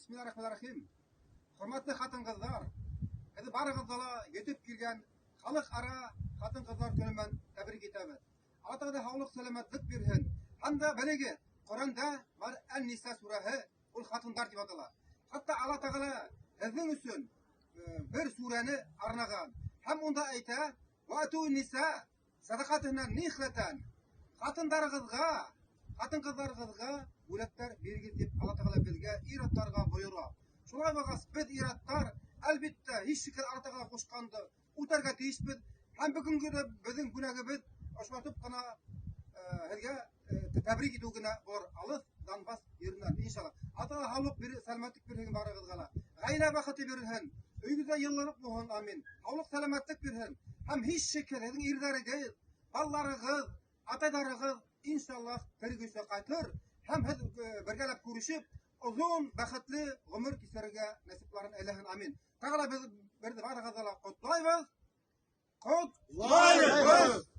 Бисмиллахир-рахманир-рахим. Хөрмәтле хатын-кызлар, һеҙ барығыҙҙы ла етеп килгән халыҡ-ара хатын-ҡыҙлар көнө менән тәбрик итәбеҙ. Алла Тәғәлә һаулыҡ, сәләмәтлек бирһен. Һәм дә белегеҙ, Ҡөрьәндә бар Ән-Ниса сүрәһе, ул хатындар тип атала. Хатта Алла Тәғәлә һеҙҙең өсөн бер сүрәне арнаған. Һәм унда әйтә: "Вату ниса Сәдәҡәтенә нихләтән, хатындарығыҙға, хатын-ҡыҙҙарығыҙға бүләктәр бирегеҙ дип Алла Тәғәлә беҙгә ир-аттарға бойора. Шулай булғас, беҙ ир-аттар, әлбиттә, һис шикһеҙ Алла Тәғәлә ҡушҡанды үтәргә тейешбеҙ. Һәм бөгөнгө дә беҙҙең бүләгебеҙ ошолайтып ҡына һеҙгә тәбрик итеү генә булыр алыҫ Донбасс еренән, иншалла. Алла Тәғәлә һаулыҡ бирер, сәләмәтлек бирһен барығыҙға ла. Ғаилә бәхете бирһен, өйөгөҙҙә йылылыҡ булһын, амин. Һаулыҡ, сәләмәтлек бирһен. Һәм һис шикһеҙ һеҙҙең ирҙәрегеҙ, балаларығыҙ, атайҙарығыҙ, иншаллах, тере көйсә ҡайтыр. Һәм һеҙ бергәләп күрешеп, оҙон, бәхетле ғүмер кисерергә нәсипларын әйләһен, амин. Тағы ла беҙ барығыҙҙы ла ҡотлайбыҙ. Ҡотлайбыҙ!